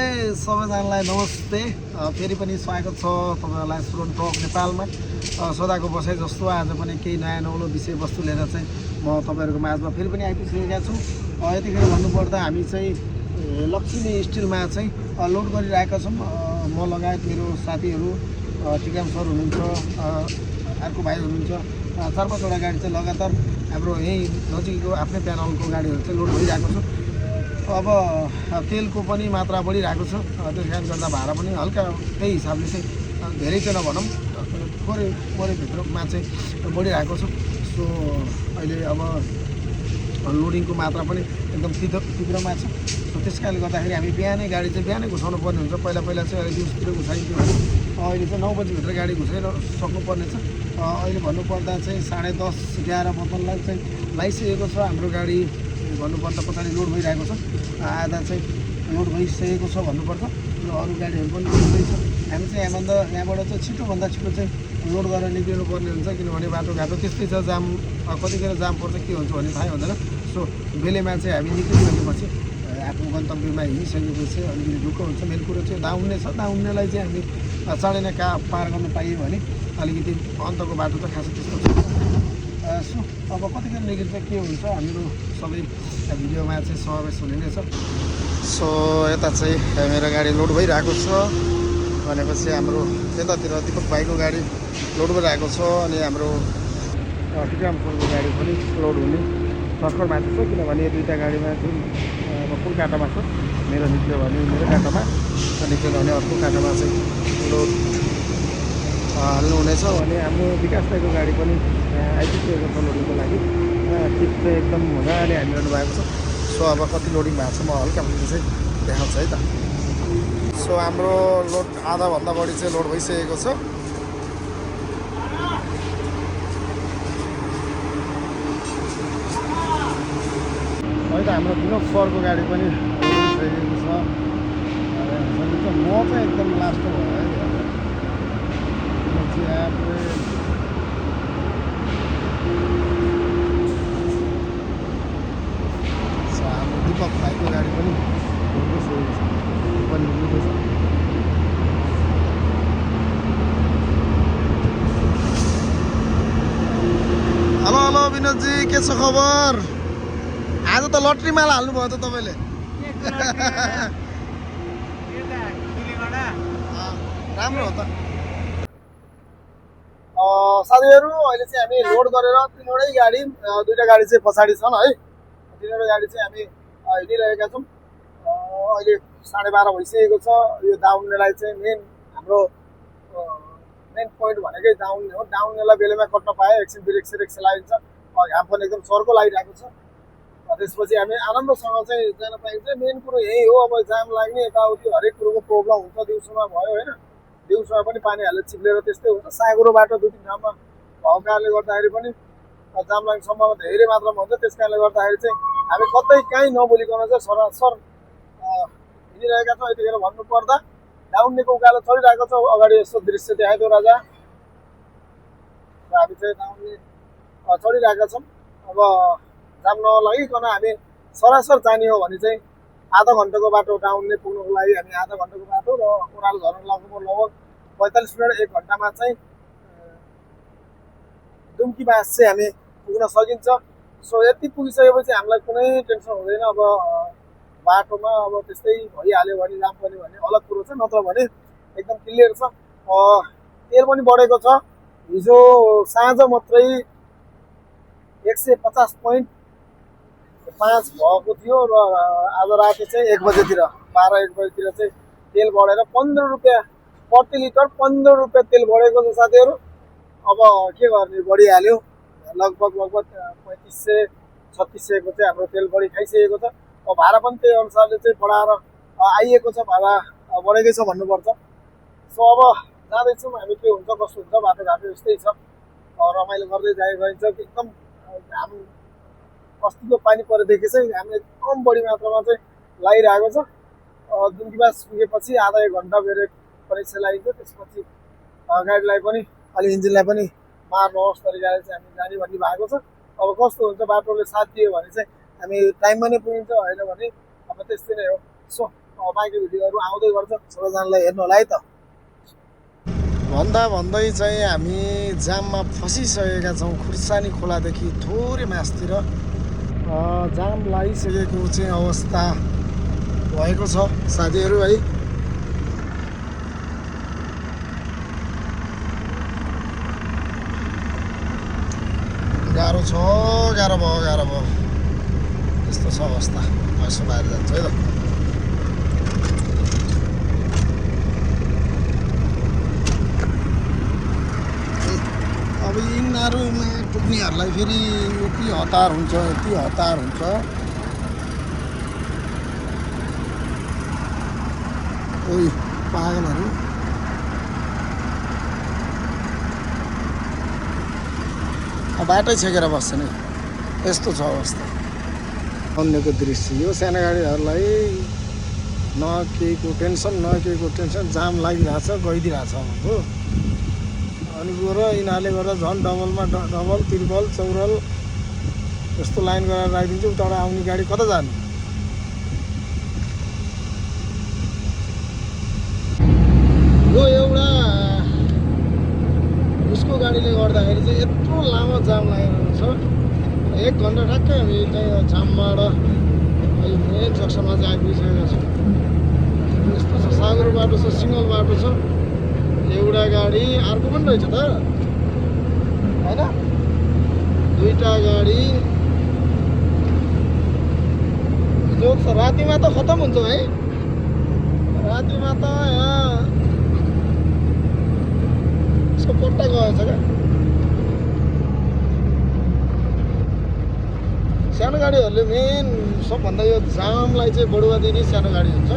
सबैजनालाई नमस्ते। फेरि पनि स्वागत छ तपाईँहरूलाई स्टुडेन्ट टक नेपालमा। सदाको बसाइ जस्तो आज पनि केही नयाँ नौलो विषयवस्तु लिएर चाहिँ म तपाईँहरूको माझमा फेरि पनि आइपुगेका छु। यतिखेर भन्नुपर्दा हामी चाहिँ लक्ष्मी स्टिलमा चाहिँ लोड गरिरहेका छौँ। म लगायत मेरो साथीहरू टिकाम सर हुनुहुन्छ, अर्को भाइ हुनुहुन्छ, 4-5वटा गाडी चाहिँ लगातार हाम्रो यहीँ नजिकको आफ्नै प्यानलको गाडीहरू चाहिँ लोड भइरहेको छ। अब तेलको पनि मात्रा बढिरहेको छ, त्यस कारणले गर्दा भाडा पनि हल्का त्यही हिसाबले चाहिँ धेरै चाहिँ नभनौँ थोरै भित्रमा चाहिँ बढिरहेको छ। सो अहिले अब लोडिङको मात्रा पनि एकदम तीव्रमा छ। सो त्यस कारणले गर्दाखेरि हामी बिहानै गाडी चाहिँ बिहानै घुसाउनु पर्ने हुन्छ। पहिला चाहिँ अहिले दिउँसोतिर घुसाइन्थ्यो भने अहिले चाहिँ 9 बजीभित्र गाडी घुसाइ सक्नुपर्ने छ। अहिले भन्नुपर्दा चाहिँ 10:30-11 बत्तललाई चाहिँ लगाइसकेको छ हाम्रो गाडी। भन्नुपर्दा पछाडि लोड भइरहेको छ, आधा चाहिँ लोड भइसकेको छ भन्नुपर्छ र अरू गाडीहरू पनि लोड हुँदैछ। हामी चाहिँ यहाँबाट चाहिँ छिटोभन्दा छिटो चाहिँ लोड गरेर निक्लिनु पर्ने हुन्छ, किनभने बाटोघाटो त्यस्तै छ, जाम कतिखेर जाम पर्छ के हुन्छ भन्ने थाहै हुँदैन। सो बेलेमा चाहिँ हामी निक्लिसकेपछि आफ्नो गन्तव्यमा हिँडिसकेपछि अलिकति ढुक्क हुन्छ। मेन कुरो चाहिँ दाउन्ने छ, दाउन्नेलाई चाहिँ हामी चाँडै नै पार गर्न पाइयो भने अलिकति अन्तको बाटो त खासै त्यस्तो छ। सो अब कतिखेर निक्लिन्छ के हुन्छ हाम्रो सबै भिडियोमा चाहिँ समावेश हुने नै छ। सो यता चाहिँ मेरो गाडी लोड भइरहेको छ भनेपछि हाम्रो यतातिर दिपक भाइको गाडी लोड भइरहेको छ अनि हाम्रो टिकामपुरको गाडी पनि लोड हुने भर्खर माथि छ, किनभने दुईवटा गाडीमा चाहिँ अब कुन काटामा छ, मेरो निक्ल्यो भने मेरो काटामा, निक्ल्यो भने अर्को काटामा चाहिँ लोड हाल्नुहुनेछ भने हाम्रो विकास दाइको गाडी पनि आइपुगेको छ लोडिङको लागि। टिप चाहिँ एकदम मजाले हालिरहनु भएको छ। सो अब कति लोडिङ भएको छ म हल्का चाहिँ देखाउँछु है त। सो हाम्रो लोड आधाभन्दा बढी चाहिँ लोड भइसकेको छ। है त हाम्रो विनोद सरको गाडी पनि भइसकेको छ। म चाहिँ एकदम लास्टमा भयो है। हाम्रो दिपक भाइको गाडी पनि हुँदैछ। हेलो हेलो विनोदजी, के छ खबर? आज त लट्री माला हाल्नुभयो त तपाईँले। राम्रो हो त। साथीहरू अहिले चाहिँ हामी लोड गरेर 3वटै गाडी, 2टा गाडी चाहिँ पछाडि छन् है। 3वटा गाडी चाहिँ हामी हिँडिरहेका छौँ। अहिले 12:30 भइसकेको छ। यो दाउन्नेलाई चाहिँ हाम्रो मेन पोइन्ट भनेकै दाउन्ने हो। दाउन्नेलाई बेलामा कट्न पाए एकछिन ब्रेक लगाइन्छ। घाम पनि एकदम चर्को लागिरहेको छ। त्यसपछि हामी आनन्दसँग चाहिँ जान पाइन्छ। मेन कुरो यही हो, अब जाम लाग्ने यताउति हरेक कुरोको प्रब्लम हुन्छ। दिउँसोमा भयो होइन, दिउँसोमा पनि पानी हालेर चिप्लेर त्यस्तै हुन्छ। साँगुरो बाटो 2-3 ठाउँमा भएको कारणले गर्दाखेरि पनि जाम लाग्ने सम्भावना धेरै मात्रामा हुन्छ। त्यस कारणले गर्दाखेरि चाहिँ हामी कतै काहीँ नबोलिकन चाहिँ सरासर हिँडिरहेका छौँ। यतिखेर भन्नुपर्दा दाउन्नेको उकालो चलिरहेको छ। अगाडि यस्तो दृश्य देखाइदियो राजा। हामी चाहिँ दाउन्ने चढिरहेका छौँ। अब जाम नलागिकन हामी सरासर जाने हो भने चाहिँ आधा घन्टाको बाटो दाउन्ने पुग्नुको लागि हामी आधा घन्टाको बाटो र ओह्रालो झर्न लाग्नु लगभग 45 मिनट 1 घन्टामा चाहिँ दुम्कीबास चाहिँ हामी पुग्न सकिन्छ। सो यति पुगिसकेपछि हामीलाई कुनै टेन्सन हुँदैन। अब बाटोमा अब त्यस्तै भइहाल्यो भने जाम पर्यो भने अलग कुरो छ, नत्र भने एकदम क्लियर छ। तेल पनि बढेको छ। हिजो साँझ मात्रै 150.5 भएको थियो र आज राति चाहिँ 1 बजेतिर 12-1 बजेतिर चाहिँ तेल बढेर 15 रुपियाँ प्रति लिटर 15 रुपियाँ तेल बढेको छ साथीहरू। अब के गर्ने, बढिहाल्यो। लगभग 3500-3600को चाहिँ हाम्रो तेल बढी खाइसकेको छ। अब भाडा पनि त्यही अनुसारले चाहिँ बढाएर आइएको छ। भाडा बढेकै छ भन्नुपर्छ। सो अब जाँदैछौँ हामी, के हुन्छ कस्तो हुन्छ बाटोघाटो यस्तै छ। रमाइलो गर्दै गइन्छ। एकदम घाम अस्तिको पानी परेदेखि चाहिँ घाम एकदम बढी मात्रामा चाहिँ लागिरहेको छ। दुम्कीबास पुगेपछि आधा 1 घन्टा ब्रेक परीक्षा लगाइन्छ। त्यसपछि गाडीलाई पनि अलि इन्जिनलाई पनि मार्नुहोस् तरिकाले चाहिँ हामी जाने भन्ने भएको छ। अब कस्तो हुन्छ बाटोले साथ दियो भने चाहिँ हामी टाइममा नै पुगिन्छ, होइन भने अब त्यस्तै नै हो। सो माइक्रो भिडियोहरू आउँदै गर्छ, सबैजनालाई हेर्नु होला है त। भन्दै चाहिँ हामी जाममा फसिसकेका छौँ। खुर्सानी खोलादेखि थोरै मासतिर जाम लागिसकेको चाहिँ अवस्था भएको छ साथीहरू है। गाह्रो छ, गाह्रो भयो यस्तो छ अवस्था। यसो बाहिर जान्छ है त। अब यिनीहरूमा पुग्नेहरूलाई फेरि यति हतार हुन्छ। ओइ पागलहरू। बाटै छेकेर बस्छ नि, यस्तो छ अवस्था। अन्यको दृश्य यो सानो गाडीहरूलाई न केहीको टेन्सन, जाम लागिरहेछ, गइदिरहेछ हो। अनि गएर यिनीहरूले गर्दा झन् डबल त्रिबल चौरल यस्तो लाइन गरेर राखिदिन्छ। उताबाट आउने गाडी कता जाने? यो एउटा उसको गाडीले गर्दाखेरि चाहिँ यत्रो लामो जाम लागेको छ। 1 घन्टा ठ्याक्कै हामी चाहिँ जामबाट अहिले मेन जक्सनमा चाहिँ आइपुगिसकेका छौँ। यस्तो छ, सागरो बाटो छ, सिङ्गल बाटो छ। एउटा गाडी अर्को पनि रहेछ त होइन, 2टा गाडी। जो रातिमा त खतम हुन्छ है, रातिमा त यहाँ यसको पट्टा गएछ क्या। सानो गाडीहरूले मेन सबभन्दा यो जामलाई चाहिँ बढुवा दिने सानो गाडी हुन्छ।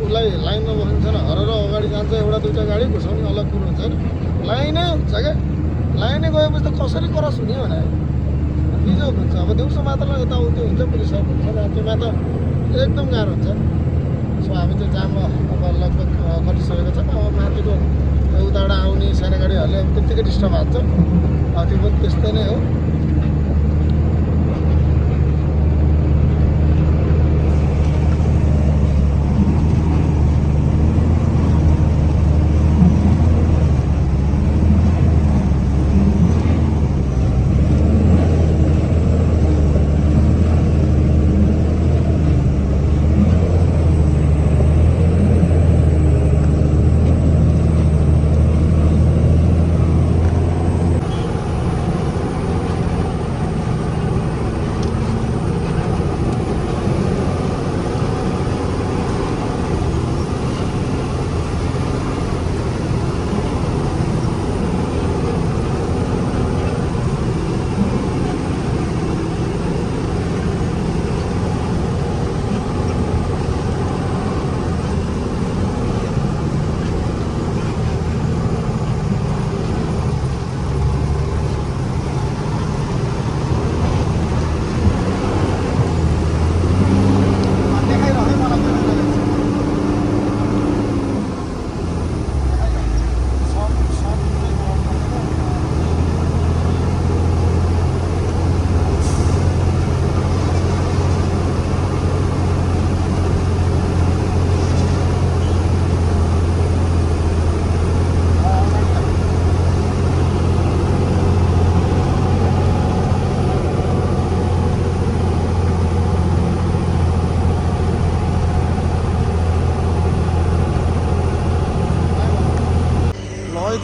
उसलाई लाइनमा बस्नु छैन, हरेर अगाडि जान्छ। 1-2टा गाडी घुसाउने अलग कुरो हुन्छ होइन, लाइनै हुन्छ क्या। लाइनै गएपछि त कसरी क्रस हुने भने बिजोग हुन्छ। अब दिउँसो मात्र यताउति हुन्छ, पुलिसहरू हुन्छ, रातिमा त एकदम गाह्रो हुन्छ। सो हामी चाहिँ जाममा अब लगभग कटिसकेको छ। अब माथिको उताबाट आउने सानो गाडीहरूले त्यत्तिकै डिस्टर्ब हान्छ। त्यो पनि त्यस्तै नै हो।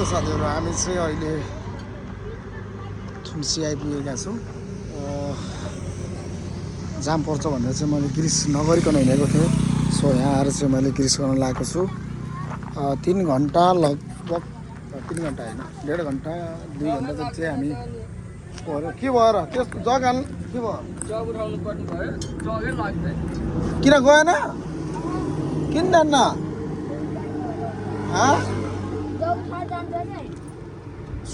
साथीहरू हामी चाहिँ अहिले थुन्सी आइपुगेका छौँ। जाम पर्छ भनेर चाहिँ मैले ग्रिस नगरिकन हिँडेको थिएँ। सो यहाँ आएर चाहिँ मैले ग्रिस गर्न लागेको छु। 3 घन्टा लगभग, 3 घन्टा होइन 1.5 घन्टा 2 घन्टा जति चाहिँ हामी पऱ्यो। के भयो र त्यस्तो जग हाल्नु के भयो? किन गएन? किन जान्न?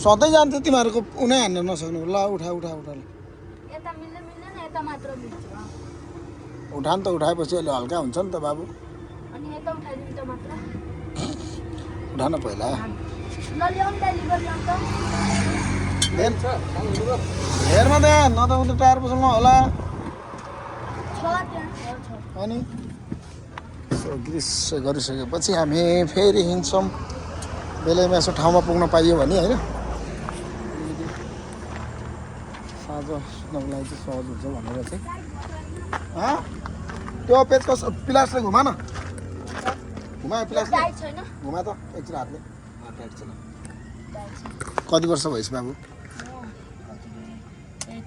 सधैँ जान्छ तिमीहरूको उनै हान्न नसक्नु। ल उठा उठान त उठाएपछि अहिले हल्का हुन्छ नि त बाबु। उठान पहिला हेरमा त न त उता टायर पसलमा होला। अनि दृश्य गरिसकेपछि हामी फेरि हिँड्छौँ बेलैमा यसो ठाउँमा पुग्न पाइयो भने होइन साँझ सुत्नको लागि चाहिँ सहज हुन्छ भनेर चाहिँ त्यो पेजको पिलासले घुमा न घुमायो पिलासले घुमा त एकचोटि हातले टाइट छैन कति वर्ष भएछ बाबु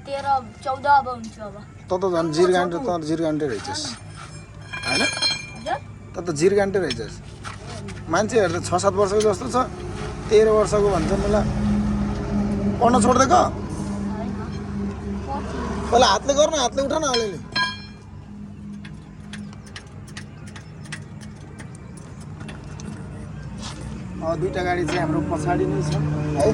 13-14 अब हुन्छ अब त झन् जिरगान्टे त जिरगान्टे रहेछस् होइन त जिरगान्टे रहेछस् मान्छेहरू त 6-7 वर्षको जस्तो छ 13 वर्षको भन्छ मलाई पढ्न छोडिदिएको पहिला हातले गर्न हातले उठा न अलिअलि दुईवटा गाडी चाहिँ हाम्रो पछाडि नै छ है